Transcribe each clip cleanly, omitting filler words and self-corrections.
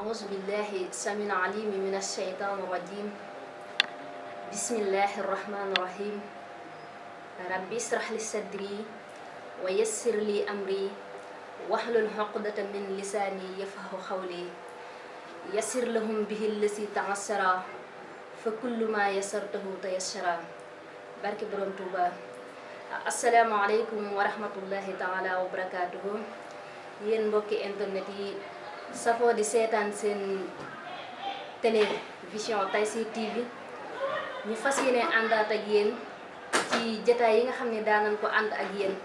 أعوذ بالله السميع العليم من الشيطان الرجيم. بسم الله الرحمن الرحيم. ربي اشرح لي صدري ويسر لي أمري واحلل عقدة من لساني يفقهوا قولي. يسر لهم به الذي تعسرا فكل ما يسرته تيسرا. barke borom Touba. asalaamaaleykum wa rahmatullahi taala wa barakaatuhu. yéen mbokki internet yi safoo di seetaan seen télévision Tayssir TV ñu fas yéene àndaat ak yéen ci jataay yi nga xam ne daanan ko ànd ak yéen.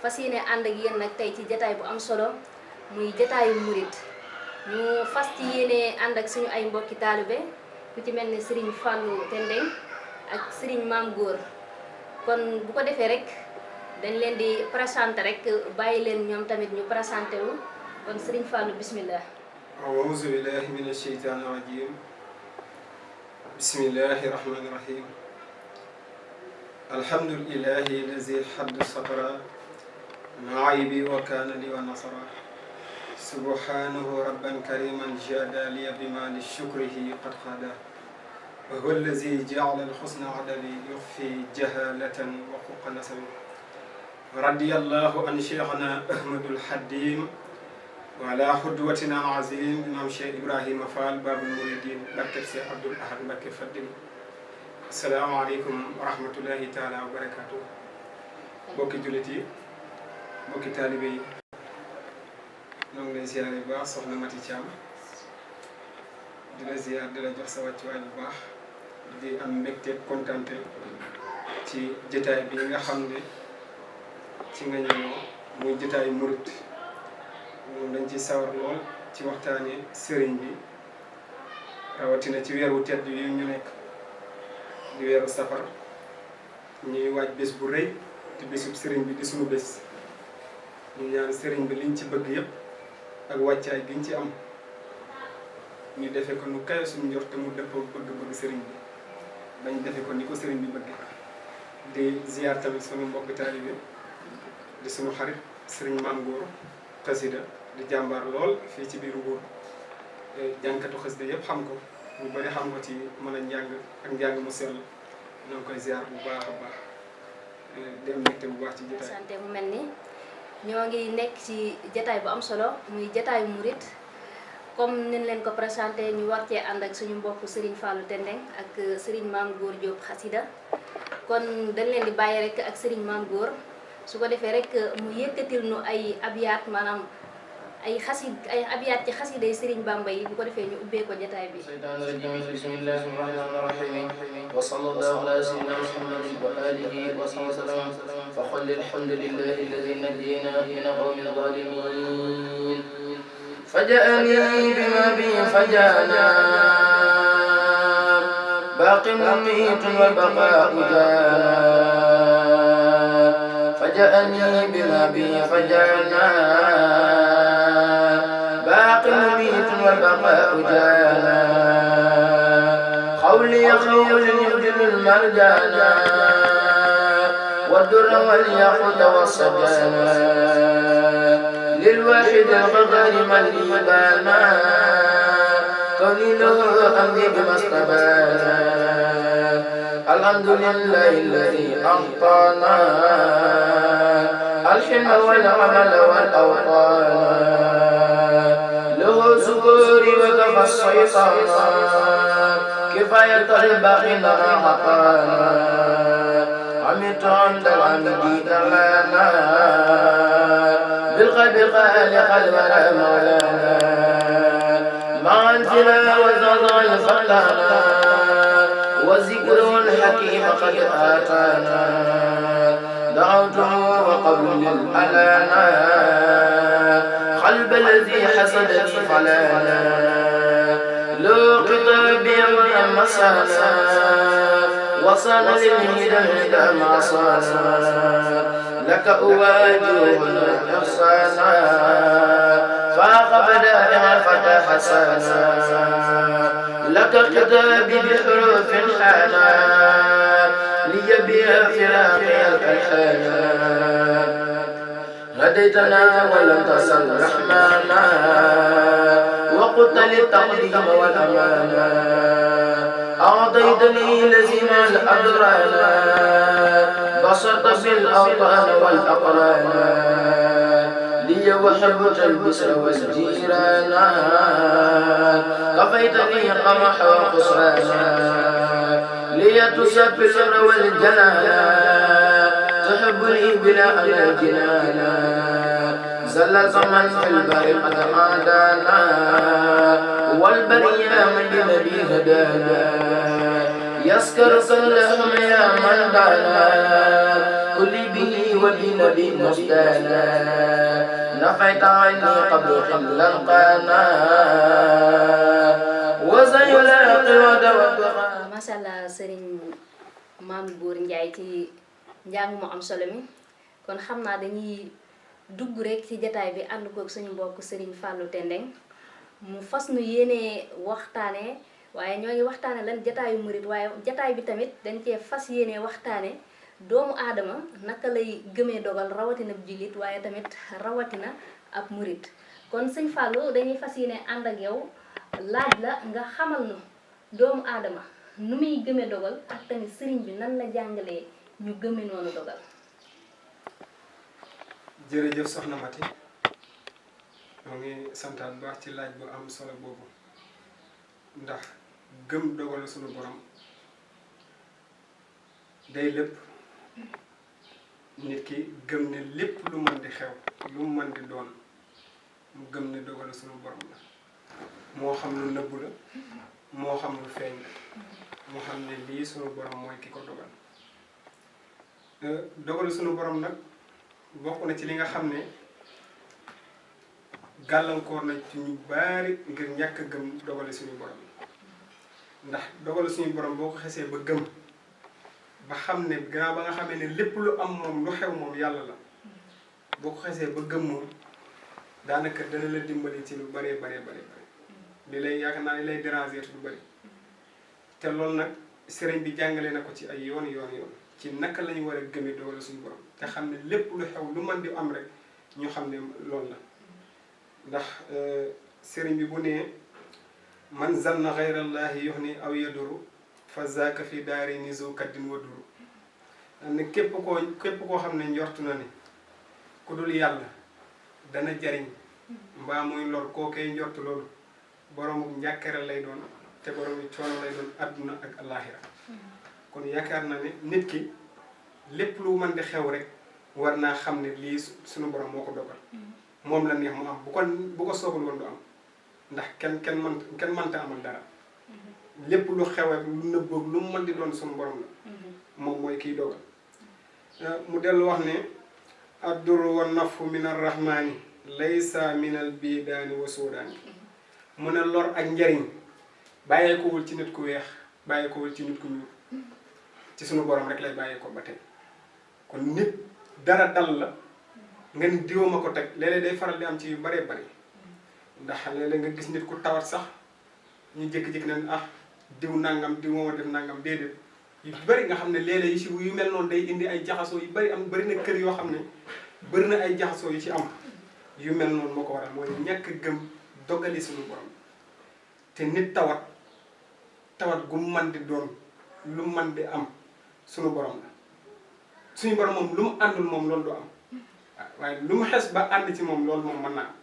fas yéene ànd ak yéen nag tey ci jataay bu am solo muy jataayu murit. ñu fas ci yéene ànd ak suñu ay mbokki taalibe ku ci mel ni Serigne Fallou Tendeng ak Serigne Mame Gor. kon bu ko defee rek dañ leen di présenté rek bàyyi leen ñoom tamit ñu présenté wu kon Serigne Fallou bismillah. أعوذ بالله من الشيطان الرجيم. بسم الله الرحمن الرحيم. الحمد لله الذي حد السطر معيبي وكان لي ونصرا. سبحانه ربا كريما جاد لي بما لشكره قد خدا. وهو الذي جعل الحسن عدلي يخفي جهالة وحق نسبي. رضي الله عن شيخنا أحمد الحديم وعلى حدوتنا العظيم إمام شيخ إبراهيم فال باب المريدين بركة سي عبد الأحد مكي فدين. السلام عليكم ورحمة الله تعالى وبركاته. بوكي جولتي بوكي طالبي ñoo ngi lay ziare bu baax soxna Mati Thiam di la ziar di la jox sa wàccuwaay bu baax di am mbégte kontante ci jotaay bi nga xam ne ci nga ñëwoo muy jotaayu murit moom dañ ci sawar lool ci waxtaane sëriñ bi rawatina ci weeru tedd yi ñu nekk di weeru safar ñuy waaj bés bu rëy te bésub sëriñ bi di sunu bés ñu ñaan sëriñ bi liñ ci bëgg yépp ak wàccaay giñ ci am ñu defe ko nu kayo suñu njort te mu dëppoo bëgg-bëgg sëriñ bi bañ defe ko ni ko sëriñ bi bëgg di ziar tamit suñu mbokk taalibe di suñu xarit sëriñ Mame Gor xasida di jàmbaar lool fii ci biir Mbuur jànkatu xasida yëpp xam ko ñu bari xam ko ci mën a njàng ak njàng mu sell ñoo ngi koy ziar bu baax a baax di am mbégte bu baax ci jotaay santé mu mel ni ñoo ngi nekk ci jataay bu am solo muy jataayu murit comme niñ leen ko présenté ñu war cee ànd ak suñu mbokk Serigne Fallou Tendeng ak Serigne Mame Gor Diop xasida kon dañ leen di bàyyi rek ak Serigne Mame Gor su ko defee rek mu yëkkatil nu ay abyaat maanaam ay abyaat ci xasida yi Serigne Bamba yi bu ko defee ñu ubbee ko jataay bi. shaytaani rajiim bismillaahi rahmaani rahiim wa sallallaahu alaa sayyidinaa Muhammadin wa aalihi wa sahbihi wa sallam fa qul alhamdulillaahi allazii najjaynaa min al-qawmi az-zaalimiin fajaa'anii bimaa bihi fajaa'naa baaqin mumiitun wal baqaa'u jaanaa fajaa'anii bimaa bihi fajaa'naa مميت والبقاء جانا قولي قول يبدل المرجانا والدر والياقوت والسجانا للواحد القدر من ليبانا كوني له أمني بما استبانا الحمد لله الذي أعطانا الحلم والعمل والأوطان سكوري وكفى الشيطان كفاية الباقي لما عطانا عمت عند العمد تماما بالقلب خالق الورى مولانا مع التلاوة الفلانا وذكر الحكيم قد آتانا دعوته وقبل للألانا قلب الذي حسدني فلانا لو قطبي ومسانا وصل للهدى ما صانا لك أواجه الإحسانا فاق بدائع فتى حسانا لك كتابي بحروف حانا لي بها فراقي الألحانا هديتنا ولم تسل رحمانا وقلت للتقديم والأمانة أعطيتني لزم الأدرانا بصرت بالأوطان والأقران لي وحبت البسر والجيران كفيتني قمح وخسرانا لي تسب الأمر والجنانا تحبني بلا أنا جنانا زلزل من في البر قد عادانا والبرية من لنبي هدانا يسكر صلهم يا من دانا كل به وبنبي مستانا نفيت عني قبل حل القانا وزيلاقي ودوى macha allah sëriñ Mame Goor Ndiaye ci njàng mu am solo mi kon xam naa dañuy dugg rek ci jataay bi ànd koog suñu mbokk sëriñ Fallou Tendeng mu fas nu yéenee waxtaane waaye ñoo ngi waxtaane lan jataayu murit waaye jataay bi tamit dañ cee fas yéenee waxtaane doomu aadama naka lay gëmee dogal rawatina jullit waaye tamit rawatina ab murit kon sëñ Fallou dañuy fas yéene ànd ak yow laaj la nga xamal nu doomu aadama nu muy gëmee dogal ak tamit sëriñ bi nan la jàngalee ñu gëmee noonu dogal. jërëjëf soxna Mati moo ngi santaan baax ci laaj bu am solo boobu ndax gëm dogalu sunu borom day lépp nit ki gëm ne lépp lu mën di xew lu mën di doon mu gëm ne dogalu sunu borom la moo xam lu nëbbu la moo xam lu feeñ la moo xam ne lii sunu borom mooy ki ko dogal dogalu sunu borom nag bokk na ci li nga xam ne gàllankoor na ci ñu bari ngir ñàkk a gëm dogali suñu borom ndax dogalu suñu borom boo ko xesee ba gëm ba xam ne gannaaw ba nga xamee ne lépp lu am moom lu xew moom yàlla la boo ko xesee ba gëm moom daanaka dana la dimbali ci lu baree baree bare li lay yaakaar naa li lay déranger lu bari te loolu nag sëriñ bi jàngale na ko ci ay yoon ci naka la ñu war a gëmee dogalu suñu borom te xam ne lépp lu xew lu mën di am rek ñu xam ne loolu la ndax sëriñ bi bu nee man zanna xayrallahi yuxni aw yaduru fa zaaka fi daari nizu kaddin wa duru ne képp koo xam ne njortu na ni ku dul yàlla dana jariñ mbaa muy lor koo koy njortu loolu boroomu njàkkare lay doon te boroomu coono lay doon adduna ak alaxira kon yaakaar na ne nit ki lépp lu mën di xew rek war naa xam ne lii suñu borom moo ko dogal moom la neex mu am bu ko soobul woon du am ndax kenn mënta amal dara lépp lu xew ak lu nëbboog lu mu mën di doon suñu borom la moom mooy kiy dogal mu dellu wax ne adduru wa nafu min arrahmani laysa min al bidaani wa suudaani mu ne lor ak njariñ bàyyeekowul ci nit ku weex bàyyeekowul ci nit ku ñuul ci sunu borom rek lay bàyyeekoo ba tey kon nit dara dal la nga ni diwa ma ko teg léeg-léeg day faral di am ci yu baree bari ndax léeg-léeg nga gis nit ku tawat sax ñu jékki-jékki ne ah diw nangam diw moo def nangam déedéet yu bari nga xam ne léeg-léeg yu mel noonu day indi ay jaxasoo yu bari bari na kër yoo xam ne bari na ay jaxasoo yu ci am yu mel noonu moo ko waral mooy ñàkk gëm dogali suñu borom te nit tawat gu man di doon lu man di am suñu borom la suñu borom moom lu mu àndul moom loolu du am waaye lu mu xes ba ànd ci moom loolu moom mën naa am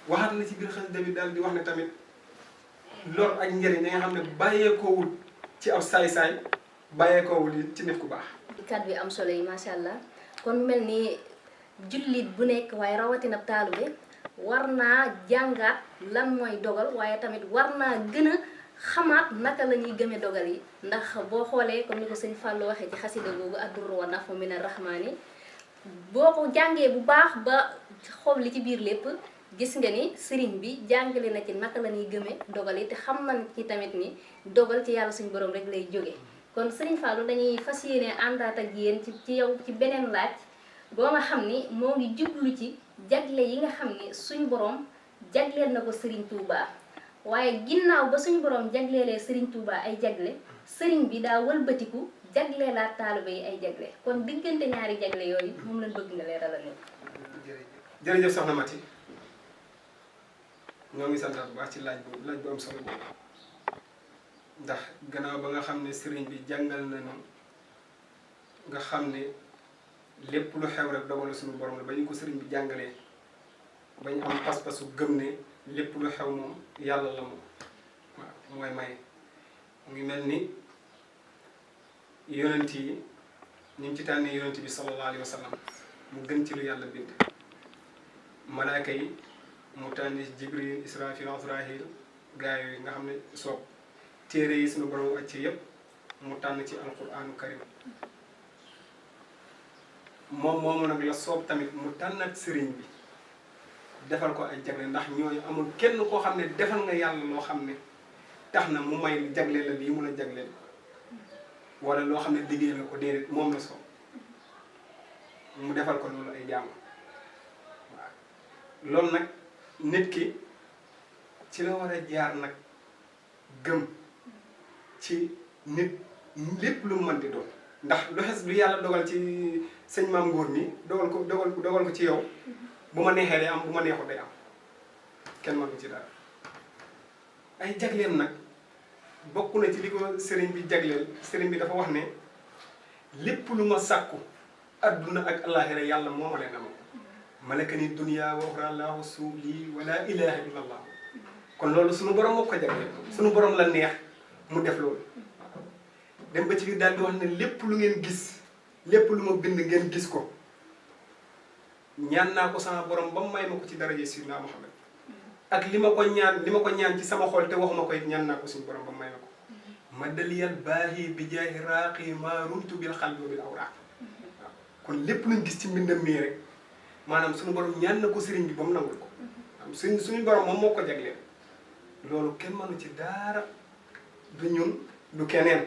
waaw waxaat na ci biir xasida bi daal di wax ne tamit lor ak njëriñ da nga xam ne bàyyeekoowul ci ab saay-saay bàyyeekoowul yi ci nit ku baax kàddu bi am solo yi macha allah kon mel ni jullit bu nekk waaye rawatina taalibe war naa jàngaat lan mooy dogal waaye tamit war naa gën a xamaat naka la ñuy gëmee dogal yi ndax boo xoolee comme ni ko sëñ Fallou waxee ci xasida googu addurru wa nafu min arrahmani boo ko jàngee bu baax ba xool li ci biir lépp gis nga ni sëriñ bi jàngale na ci naka la ñuy gëmee dogal yi te xam nañ ci tamit ni dogal ci yàlla suñu borom rek lay jóge kon sëriñ Fallou dañuy fas yéene àndaat ak yéen ci yow ci beneen laaj boo nga xam ni moo ngi jublu ci jagle yi nga xam ni suñ borom jagleel na ko sëriñ Touba waaye ginnaaw ba suñu borom jagleelee sëriñ Touba ay jagle sëriñ bi daa wëlbatiku jagleelaat taalibe yi ay jagle kon diggante ñaari jagle yooyu moom lañ bëgg nga leeralal ñu. jërëjëf soxna Mati ñoo ngi santaat bu baax ci laaj bu am solo boobu ndax gannaaw ba nga xam ne sëriñ bi jàngal na noonu nga xam ne lépp lu xew rek dogalu suñu borom la ba ñu ko sëriñ bi jàngalee ba ñu am pas-pasu gëm ne lépp lu xew moom yàlla la moom waaw mooy may mu ngi mel ni yonent yi ñu ngi ci tànnee yonent bi sallallahu alayhi wa sallam mu gën ci lu yàlla bind malaaka yi mu tànni Jibril Israfil Azraïl gaa yooyu nga xam ne soob téere yi suñu borom wàcce yëpp mu tànn ci alquranu karim moom moomu nag la soob tamit mu tànnat sëriñ bi defal ko ay jagle ndax ñooñu amul kenn koo xam ne defal nga yàlla loo xam ne tax na mu may jagle la lii mun a jagleel wala loo xam ne liggéey la ko déedéet moom la soob mu defal ko loolu ay jaamu waaw loolu nag nit ki ci la war a jaar nag gëm ci nit lépp lu mën di doon ndax lu yàlla dogal ci sëñ maam Ngor mi dogal ko ci yow bu ma neexee day am bu ma neexul day am kenn mënu ci dara ay jagleem nag bokk na ci li ko sëriñ bi jagleel sëriñ bi dafa wax ne lépp lu ma sàkku adduna ak alaxira yàlla moo ma leen amal malaka ni dunya wa uxra laahu suuli wala ilaha illa allah kon loolu suñu borom moo ko jagleel suñu borom la neex mu def loolu dem ba ci biir daal di wax ne lépp lu ngeen gis lépp lu ma bind ngeen gis ko ñaan naa ko sama borom ba mu may ma ko ci daraje Sidina Muhammad ak li ma ko ñaan ci sama xol te waxuma ko it ñaan naa ko suñu borom ba mu may ma ko ma daliyal baahi bi jaahi raaqi ma rumtu bil xalbi bil awraaq waaw kon lépp luñ gis ci mbindam mii rek maanaam suñu borom ñaan na ko sëriñ bi ba mu nangul ko suñu borom moom moo ko jagleel loolu kenn mënu ci dara du ñun du keneen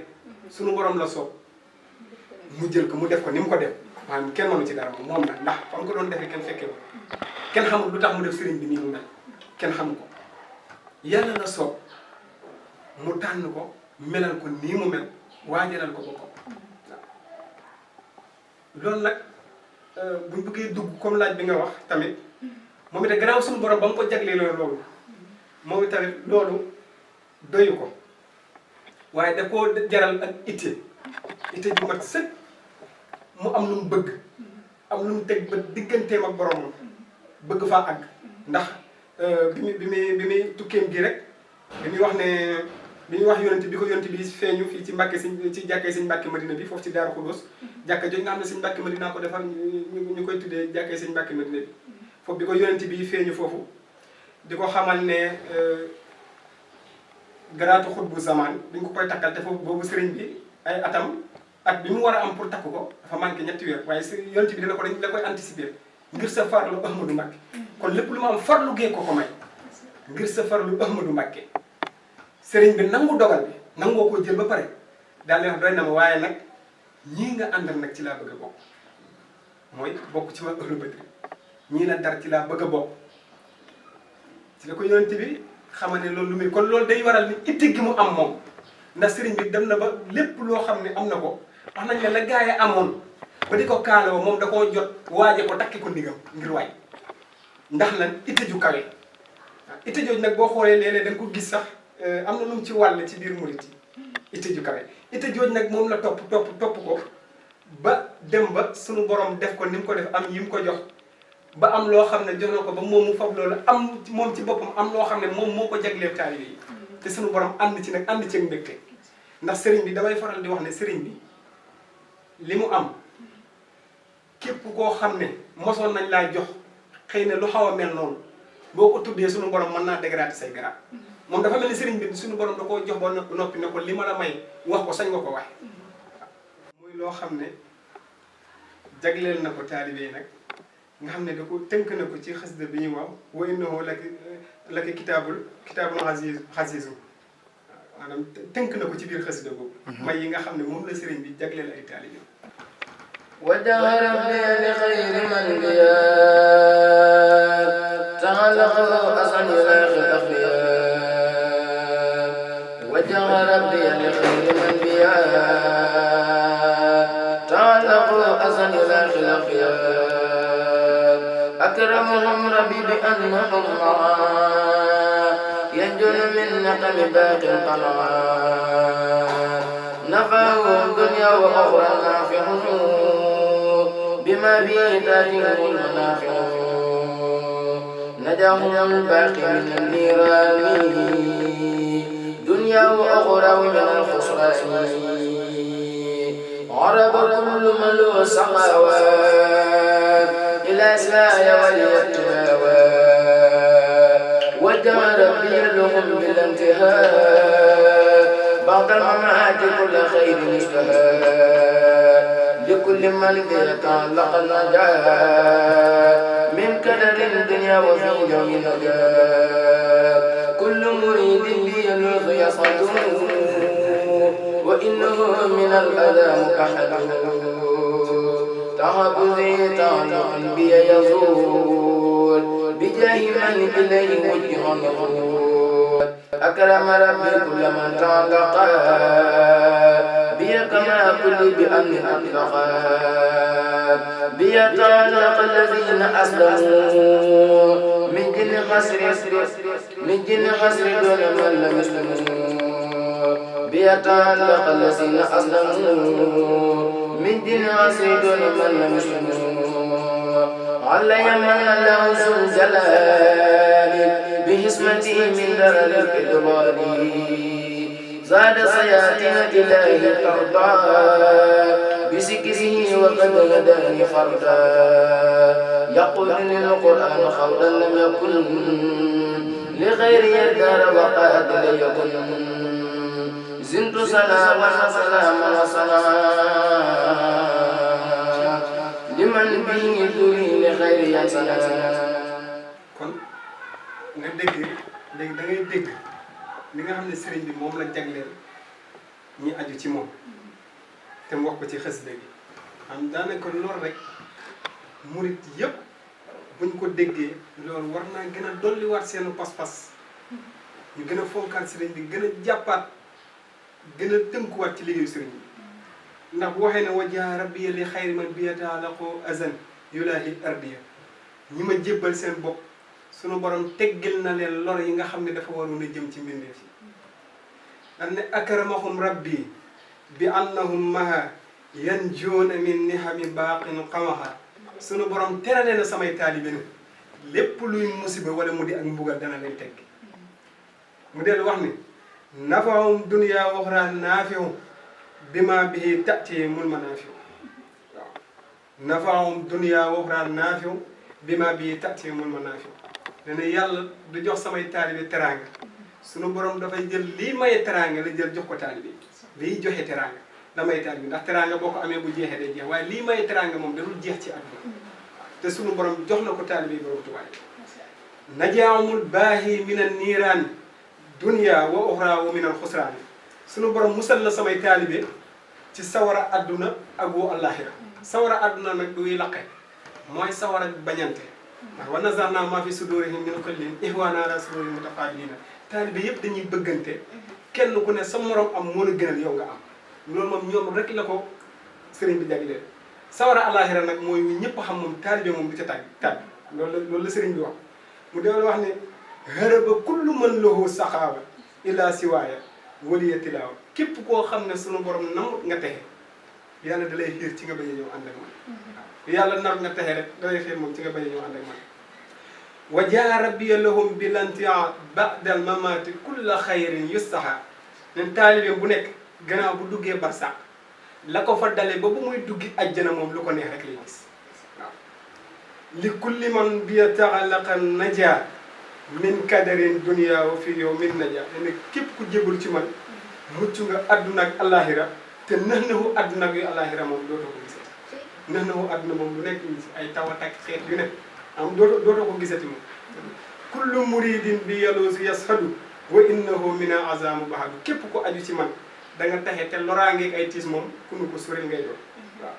suñu borom la soob mu jël ko mu def ko ni mu ko def maanaam kenn mënu ci dara moom nag ndax fa mu ko doon defee kenn fekkee ko kenn xamul lu tax mu def sëriñ bi nii mu mel kenn xamu ko yàlla la soob mu tànn ko melal ko nii mu mel waajalal ko boppam waaw loolu nag buñ bëggee dugg comme laaj bi nga wax tamit moom itam gannaaw suñu borom ba mu ko jaglee loolu moom itamit loolu doyu ko waaye da koo jaral ak itte bu mat sëkk mu am lu mu bëgg am lu mu teg ba digganteem ak boromam bëgg faa àgg ndax bi muy tukkeem gi rek bi muy wax ne bi ñuy wax yonent bi ko yonent bi feeñu fii ci Mbàkke ci jàkkee sëñ Mbàkke Madina bi foofu ci Daaru Xudoos jàkka jooju nga xam ne sëñ Mbàkke Madina ko defar ñu koy tuddee jàkkee sëñ Mbàkke Madina bi foofu bi ko yonent bi feeñu foofu di ko xamal ne garaatu xutbu zaman bi ñu ko koy takkal te foofu boobu sëriñ bi ay atam at bi mu war a am pour takk ko dafa manqué ñetti weer waaye yonent bi dina ko dañ la koy anticiper ngir sa farlu Ahmadou Mbacké kon lépp lu ma am farlu gee ko may ngir sa farlu Ahmadou Mbacké sëriñ bi nangu dogal bi nangoo ko jël ba pare daal di wax doy na ma waaye nag ñii nga àndal nag ci laa bëgg a bokk mooy bokk ci waa ahlu badri ñii la dar ci laa bëgg a bokk ci la ko yonent bi xamal ne loolu lu muy kon loolu day waral ni itti gi mu am moom ndax sëriñ bi dem na ba lépp loo xam ne am na ko wax nañ ne la gaa yi amoon ba di ko kaaloo moom da koo jot waaje ko takki ko ndigam ngir waay ndax lan itte ju kawe waaw itte jooju nag boo xoolee léeg-léeg da nga ko gis sax am na lu mu ci wàll ci biir murit yi itte ju kawe itte jooju nag moom la topp ko ba dem ba suñu borom def ko ni mu ko def am yi mu ko jox ba am loo xam ne jox na ko ba moom mu fab loolu am moom ci boppam am loo xam ne moom moo ko jagleel taalibe yi te suñu borom ànd ci nag ànd ci ak mbégte ndax sëriñ bi damay faral di wax ne sëriñ bi li mu am képp koo xam ne mosoon nañ laa jox xëy na lu xaw a mel noonu boo ko tuddee suñu borom mën naa dégrader say garab moom dafa mel ni sëriñ bi suñu borom da koo jox ba noppi ne ko li ma la may wax ko sañ nga ko wax muy loo xam ne jagleel na ko taalibe yi nag nga xam ne da ko tënk na ko ci xasida bi ñuy wax wa innahu laka kitaabul xasiisu maanaam tënk na ko ci biir xasida boobu may yi nga xam ne moom la sëriñ bi jagleel ay taalibe وجه ربي لخير من بيا تعلق أصل إله الأخيار وجه ربي لخير من بيا تعلق أصل إله الأخيار أكرمهم ربي بأنهم معاد ينجون من نقم باق القنوات نفعهم دنيا وأخرى نافعهم بما به تأتيهم المنافع نجاهم الباقي من النيران دنيا وأخرى ومن الخسران عرب كل من له سقاوات إلى سايا والاتباوات وجه ربي لهم بالانتهاء بعد الممات كل خير اشتهى لكل من يتعلق النجاة من كدر الدنيا وفي يوم النجاة كل مريد بيلوذ يصعد وإنه من الأذى مكحد تعبدي تعلق بي يزول بجاه من إليه وجه يقول أكرم ربي كل من تعلق بي كما كل بأمن أطلقا بي تعلق الذين أسلموا من جن خسر دون من لم يسلموا بيتعلق الذين أسلموا من دين عصيد من لم يسلموا علي من الله ذو الجلال بحسمته من درر الإضلال زاد سياتين إلهي ترضى بذكره وقد هداني فردا يقول للقرآن خوضا لم يكن لغير الدار وقاد ليكن زنت سلاما وسلاما وسلاما لمن به دوني لخير يسنا kon nga dégg léegi da ngay dégg li nga xam ne sëriñ bi moom la jagleel ñi aju ci moom te mu wax ko ci xasida gi am daanaka loolu rek murit yëpp buñ ko déggee loolu war naa gën a dolliwaat seenu pas-pas ñu gën a fonkaat sëriñ bi gën a jàppaat gën a tënkuwaat ci liggéeyu sëriñ bi ndax bu waxee ne wajaa rabbiya li xayri man biyataalaqo azan yulaahi ardiya ñi ma jébbal seen bopp sunu borom teggil na leen lor yi nga xam ne dafa waroon a jëm ci mbindeef yi am ne akramahum rabbi bi annahum maha yanjuuna min nihami baaqin qamaha sunu borom terale na samay taalibe ne lépp luy musiba wala mu di ak mbugal dana leen teggi mu dellu wax ni nafaahum dunya wa uxra naafiu bima bihi ta'tihimul manaafiu waaw nafaahum dunya wa uxra naafiu bima bihi ta'tihimul manaafiu dana yàlla du jox samay taalibe teraanga sunu borom dafay jël lii maye teraanga la jël jox ko taalibe lii joxe teraanga la may taalibe ndax teraanga boo ko amee bu jeexee day jeex waaye lii maye teraanga moom dadul jeex ci àdduna te sunu borom jox na ko taalibe borom tubaay najaamul baahi minan niiraani dunya wa uxra wa minal xusraani sunu borom musal na samay taalibe ci sawara adduna ak wu àllaaxira sawara adduna nag duy laqe mooy sawara bañante ndax wa nazarna ma fi sudurihim min xillin ihwaana ala sururin mutaqabilina taalibe yëpp dañuy bëggante kenn ku ne sa morom am moo la gënal yow nga am loolu moom ñoom rek la ko sëriñ bi jagleel sawara àllaaxira nag mooy ñëpp xam moom taalibe moom du ca tàbbi loolu la sëriñ bi wax mu demal wax ne haraba kullu man lahu saxaaba ila siwaaya waliya tilaawa képp koo xam ne sunu borom nam nga texe yàlla da lay xiir ci nga bañ a ñëw ànd ak man yàlla nar nga texe rek da lay xiir moom ci nga bañ a ñëw ànd ak man wa jaa rabbiya lahum bilantia ba'dal mamaati kulla xayrin yustaha nen taalibe bu nekk gannaaw bu duggee barsàq la ko fa dale ba bu muy duggi ajjana moom lu ko neex rek lay gis waaw li kulli man bi yataxalaqa najaa min kadarin dunia wa fi yow min najaa ne képp ku jébul ci man mucc nga adduna ak allahira te naxu adduna ak yu allahira moom dootoo ko gisati naxu adduna moom lu nekk ay tawat ak xeet yu nekk am dootoo ko gisati moom kullu muridin bi yaluusu yashadu wa innahu mina azamu bahadu képp ko aju ci man da nga taxe te loraangeeg ay tiis moom ku nu ko soril ngay doon waaw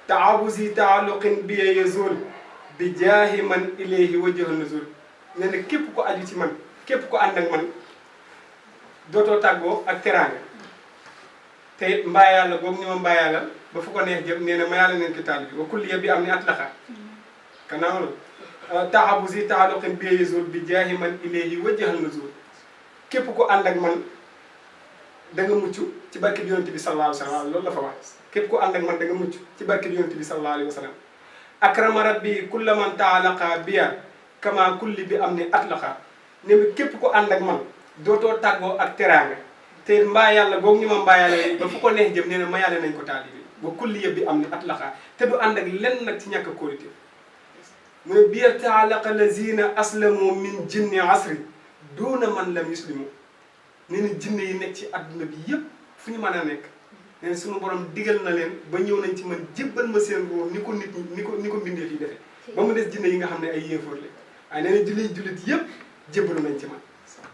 taabusi taaluqin bi yazul bi jaahi man ilayhi wajjahu nuzul nee na képp ko aju ci man képp ko ànd ak man dootoo tàggoo ak teraanga te mbaa yàlla boobu ñu ma mbaa yàlla ba fu ko neex jëm nee na ma yàlla neen ki taal bi wa kulliya bi am ni atlaqa kanaaw la taabusi taaluqin bi yazul bi jaahi man ilayhi wajjahu nuzul képp ko ànd ak man da nga mucc ci barke bi yonent bi sallallahu alayhi wa sallam loolu la fa wax képp ko ànd ak man da nga mucc ci barke bi yonent bi sallallahu alayhi wa sallam akrama rabbi kulla man taalaqa biya kama kulli bi am ni atlaqa ne képp ko ànd ak man dootoo tàggoo ak teraanga te mbaa yàlla googu ñu ma mbaa yàlla ba fu ko neex jëm nee na ma yàlla nañ ko taalibi ba kulli yëpp bi am ni atlaqa te du ànd ak lenn nag ci ñàkk a kóolite mu ne biya taalaqa lazina aslamu min jinni asri doona man lam yuslimu nee na jinne yi nekk ci adduna bi yëpp fu ñu mën a nekk nee na suñu borom digal na leen ba ñëw nañ ci man jébbal ma seen ruux ni ko nit ñi ni ko mbindee fii defee ba mu des jinne yi nga xam ne ay yéefóor la waaye nee na jullit yëpp jébbalu nañ ci man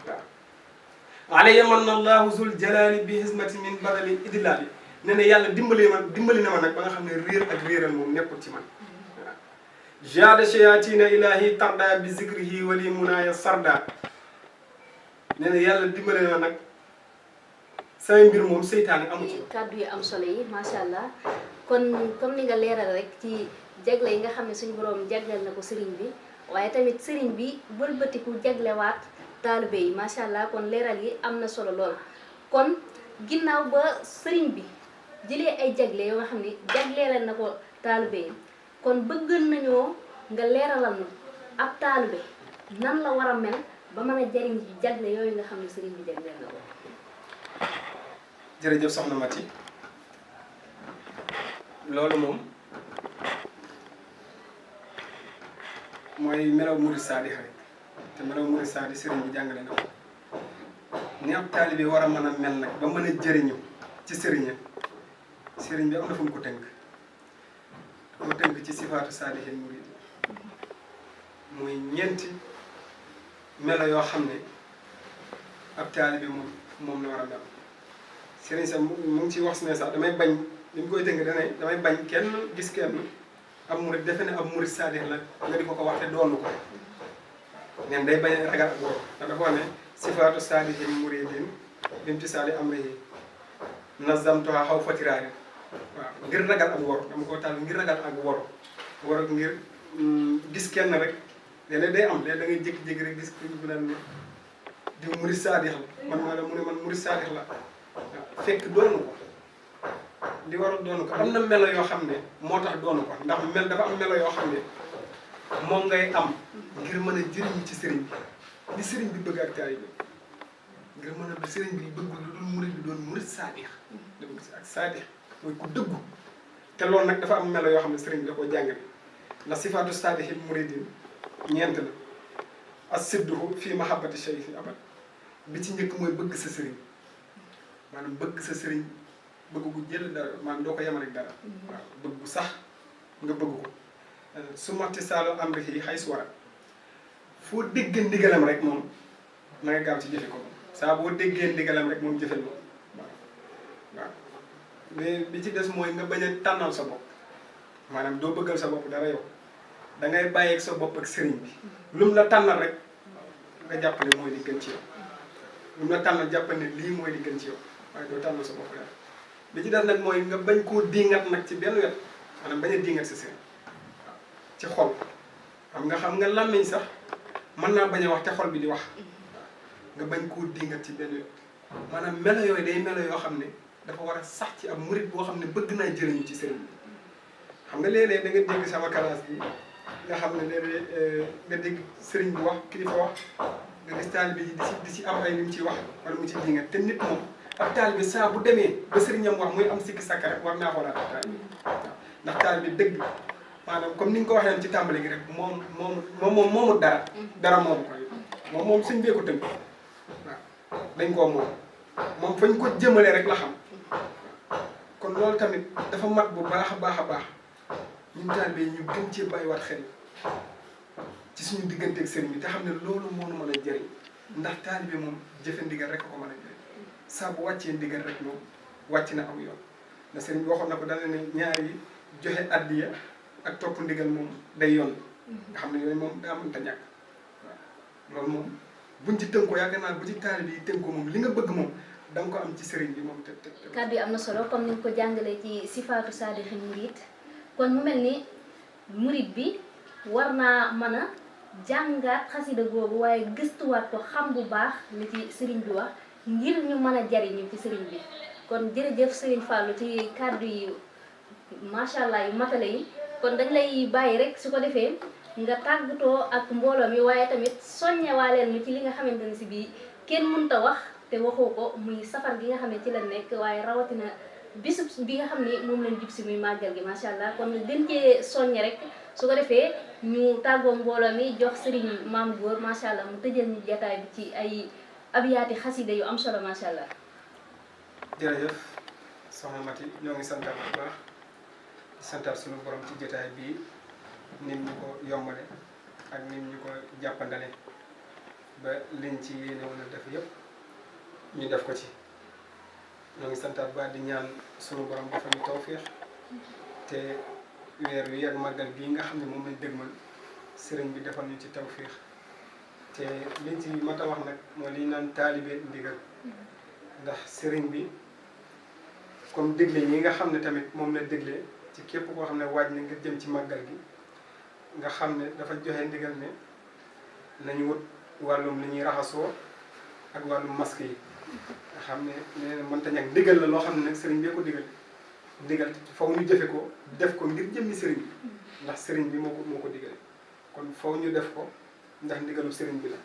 waaw alayya man allahu zul jalali bi hismati min badali idlali nee na yàlla dimbali na ma nag ba nga xam ne réer ak réeral moom nekkul ci man waaw jada shayatina ilahi tarda bi zikrihi wali munaya sarda nee na yàlla dimbali na ma nag samay mbir moom seytaane amu ci kàddu yu am solo yi macha allah kon comme ni nga leeral rek ci jagle yi nga xam ne suñu borom jagleel na ko sëriñ bi waaye tamit sëriñ bi wëlbatiku jaglewaat taalibe yi macha allah kon leeral yi am na solo lool. kon ginnaaw ba sëriñ bi jëlee ay jagle yoo nga xam ne jagleelal na ko taalibe yi kon bëgg nañoo nga leeralal na ab taalibe nan la war a mel ba mën a jariñ ci jagle yooyu nga xam ne sëriñ bi jagleel na ko. jërëjëf soxna Mati loolu moom mooy melaw murid saadix rek te melaw murid saadix sëriñ bi jàngale na ko ni ab taalibe war a mën a mel nag ba mën a jëriñu ci sëriñam sëriñ bi am na fu mu ko tënk ci sifaatu saadixil murid muy ñeenti melo yoo xam ne ab taalibe moom la war a mel sëriñ sax mu ngi ciy wax ne sax damay bañ li mu koy tënk damay bañ kenn gis kenn ab murid defe ne ab murid saadix la nga di ko wax te doonu ko neen day bañ a ragal ak wor ndax dafa wax ne sifaatu saadixil muridin bimti saali amrihi nazamtuha xaw fatiraari waaw ngir ragal ak wor dama ko taal ngir ragal ak wor ak ngir gis kenn rek léeg-léeg day am léeg da ngay jékki-jékki rek gis bu naan ne di murid saadix la man maa la mu ne man murid saadix la waaw fekk doonu ko li waral doonu ko am na melo yoo xam ne moo tax doonu ko ndax dafa am melo yoo xam ne moom ngay am ngir mën a jëriñu ci sëriñ bi li sëriñ bi bëgg ak taalibe bi ngir mën a sëriñ bi bëgg lu dul murid bi doon murid saadix da bëgg ak saadix mooy ku dëggu te loolu nag dafa am melo yoo xam ne sëriñ bi da koo jàngale ndax sifaatu saadixil muridin ñeent la as-sidduhu fii mahabbati shaykhi abad bi ci njëkk mooy bëgg sa sëriñ maanaam bëgg sa sëriñ bëgg gu jël dara maanaam doo ko yemal ak dara waaw bëgg gu sax nga bëgg ko su matti saalo am rek yi xay su wara foo déggee ndigalam rek moom na nga gaaw ci jëfe ko moom saa boo déggee ndigalam rek moom jëfel moom waaw mais bi ci des mooy nga bañ a tànnal sa bopp maanaam doo bëggal sa bopp dara yow da ngay bàyyeeg sa bopp ak sëriñ bi lu mu la tànnal rek nga jàpp ne mooy li gën ci yow lu mu la tànnal jàpp ne lii mooy li gën ci yow waaye doo tànnal sa bopp dara bi ci des nag mooy nga bañ koo diingat nag ci benn wet maanaam bañ a diingat sa sëriñ waaw ci xol xam nga làmmiñ sax mën naa bañ a wax te xol bi di wax nga bañ koo diingat ci benn wet maanaam melo yooyu day melo yoo xam ne dafa war a sax ci ab murit boo xam ne bëgg naa jëriñu ci sëriñ bi xam nga léeg-léeg da nga dégg sama classe bi nga xam ne léeg-léeg nga dégg sëriñ bu wax kilifa wax nga gis taalibe bi di ci am ay li mu ciy wax wala mu ci diingat te nit moom ab taalibe saa bu demee ba sëriñam wax muy am sikki sakka rek war naa xoolaat ab taalibe waaw ndax taalibe dëgg maanaam comme ni nga ko waxee ci tàmbali gi rek moomu dara moomu ko moom suñ bee ko tënk waaw dañ koo moom fañ ko jëmale rek la xam kon loolu tamit dafa mat bu baax a baax ñun taalibe yi ñu gën cee bàyyiwaat xel ci suñu digganteeg sëriñ bi te xam ne loolu moo nu mën a jëriñ ndax taalibe moom jëfe ndigal rek ko mën a jëriñ saa bu wàccee ndigal rek moom wàcc na aw yoon na sëriñ bi waxoon na ko dana ne ñaar yi joxe addiya ak topp ndigal moom day yoon nga xam ne yooyu moom daa mënta ñàkk waaw loolu moom buñ ci tënkoo yaakaar naa bu ci taalibe yi tënkoo moom li nga bëgg moom da nga ko am ci sëriñ bi moom te kàddu yi am na solo comme ni nga ko jàngalee ci sifaatu saadixil murid kon mu mel ni murid bi war naa mën a jàngaat xasida googu waaye gëstuwaat ko xam bu baax li ci sëriñ bi wax ngir ñu mën a jariñu ci sëriñ bi kon jërëjëf sëriñ Fallou ci kàddu yi macha allah yu matale yi kon dañ lay bàyyi rek su ko defee nga tàggatoo ak mbooloo mi waaye tamit soññewaaleel ñu ci li nga xamante ne si bii kenn mënta wax te waxoo ko muy safar gi nga xam ne ci la nekk waaye rawatina bisub bi nga xam ne moom lañ jub si muy màggal gi macha allah kon gën cee soññe rek su ko defee ñu tàggoo mbooloo mi jox sëriñ Maam Góor macha allah mu tëjal ñu jataay bi ci ay abiyaati xasida yu am solo macha allah. jërëjëf soxna Mati ñoo ngi santaat bu baax di santaat suñu borom ci jotaay bii nit ñu ko yombale ak nit ñu ko jàppandale ba liñ ci yéene woon a def yëpp ñu def ko ci ñoo ngi santaat ba di ñaan suñu borom dafa ñu tawféex te weer wi ak màggal bii nga xam ne moom lañ dëgmal sëriñ bi defal ñu ci tawféex te liñ ci mat a wax nag mooy li ñu naan taalibe ndigal ndax sëriñ bi comme dégle yi nga xam ne tamit moom la dégle ci képp koo xam ne waaj na ngir jëm ci màggal gi nga xam ne dafa joxe ndigal ne nañu wut wàllum li ñuy raxasoo ak wàllum masque yi nga xam ne nee na mënta ñàkk ndigal la loo xam ne nag sëriñ bee ko digal digal faw ñu jëfe ko def ko ngir jëmmi sëriñ bi ndax sëriñ bi moo ko digale kon faw ñu def ko ndax ndigalu sëriñ bi la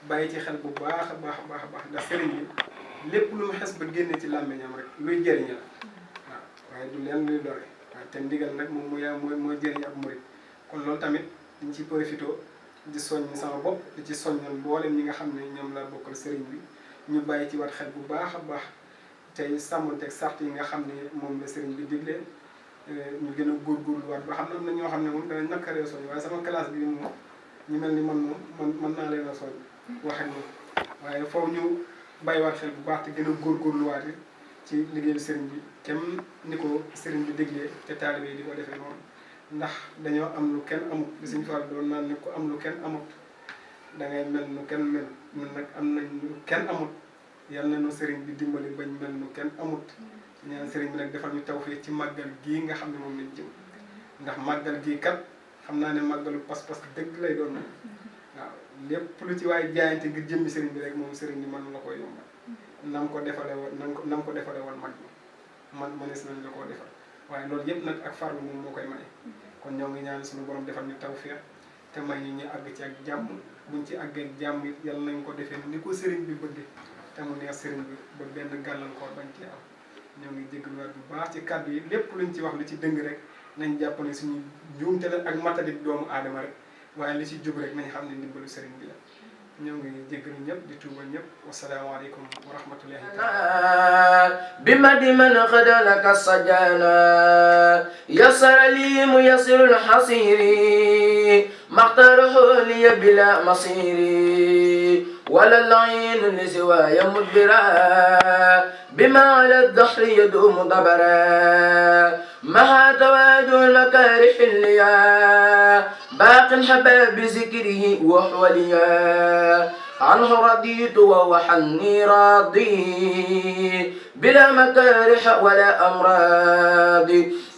bàyyi ci xel bu baax a baax a baax a baax ndax sëriñ bi lépp lu mu xes ba génne ci làmmiñam rek luy jëriñ la waaw waaye du leen luy lore waaw te ndigal nag moom mooy jëriñ ab murit kon loolu tamit dañ ci profité di soññ sama bopp di ci soññal mboolem ñi nga xam ne ñoom laa bokkal sëriñ bi ñu bàyyi ci wat xel bu baax a baax tey sàmmanteeg sart yi nga xam ne moom la sëriñ bi digle ñu gën a góorgóorluwaat ba xam ne am na ñoo xam ne moom dana nakkaree soñ waaye sama classe bi moom ñu mel ni man moom mën naa leen a soñ wax ak moom waaye foofu ñu bàyyiwaat xel bu baax te gën a góorgóorluwaat ci liggéeyu sëriñ bi kem ni ko sëriñ bi déglee te taalibe yi di ko defee noonu ndax dañoo am lu kenn amut li suñu Fall doon naan ne ko am lu kenn amut da ngay mel nu kenn mel ñun nag am nañ lu kenn amut yal na nu sëriñ bi dimbali bañ mel nu kenn amut ñaan sëriñ bi nag defal ñu tawfeex ci màggal gii nga xam ne moom lañ jëm ndax màggal gii kat xam naa ne màggalu pas-pas dëgg lay doon waaw lépp lu ci waaye jaayante ngir jëmmi sëriñ bi rek moom sëriñ bi mën la ko yombal nam ko defale woon nam ko defale woon mag man manis nañ la koo defal waaye loolu yëpp nag ak farlu moom moo koy maye kon ñoo ngi ñaan suñu borom defal ñu tawfeex te may ñu àgg ci ak jàmm buñ ci àggee ak jàmm it yàlla nañ ko defee ni ko sëriñ bi bëggee te mu neex sëriñ bi ba benn gàllankoor bañ ci am ñoo ngi jégaluwaat bu baax ci kàddu yi lépp luñ ci wax lu ci dëng rek nañ jàpp ne suñu njuumte la ak matadik doomu aadama rek waaye li ci jub rek nañ xam ne ndimbalu sëriñ bi la ñoo ngi jégalu ñëpp di tuubal ñëpp wasalaamaaleykum wa rahmatullahi taala بمد من غدا لك السجانا يسر لي ميسر الحصير ما اختاره لي بلا مصير ولا العين لسواي مدبرا بما على الدهر يدوم ضبرا مها تواجه المكارح ليا باق حباب بذكره وحوليا عنه رضيت وهو حني راضي بلا مكارح ولا أمراض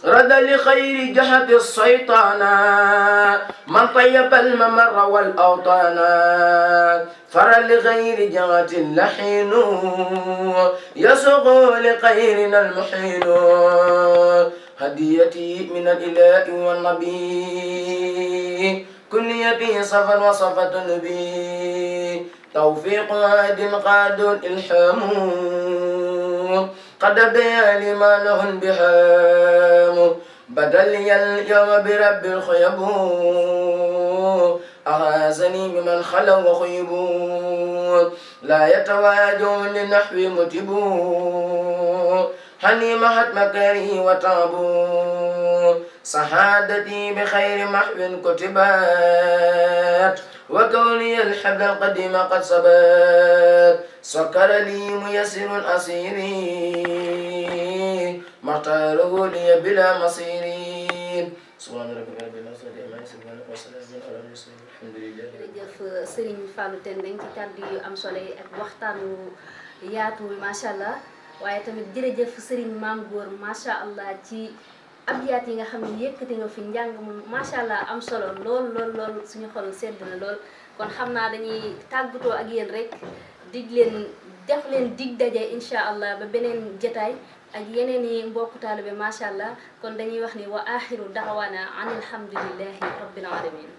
رد لخير جهة الشيطان من طيب الممر والأوطان فر لغير جهة اللحين يسوق لخيرنا المحين هديتي من الإله والنبي كليتي صفا وصفة النبي توفيق هاد قاد الإلحام قد بيا لما له انبهام بدل اليوم برب الخيب أغازني بمن خلوا وخيبوا لا يتواجه لنحو متب حني مهت مكاره وتعبوا سعادتي بخير محو كتبت وكوني الحبل القديم قد سبت سكر لي ميسر الأسير ما اختاره لي بلا مصير سبحان ربك رب العزة عما يصفون وسلام على المرسلين الحمد لله. jërëjëf Serigne Fallou Tendeng ci kàddu yu am solo yi ak waxtaanu yaatu macha allah waaye tamit jërëjëf Serigne Mame Gor macha allah ci abyaat yi nga xam ne yëkkati nga fi njàng mu macha allah am solo lool suñu xol sedd na lool kon xam naa dañuy tàggatoo ak yéen rek def leen dig daje incha allah ba beneen jotaay ak yeneen yi mbokku taalibe macha allah kon dañuy wax ni wa axiru daawaana an alhamdulillahi rabbil alamin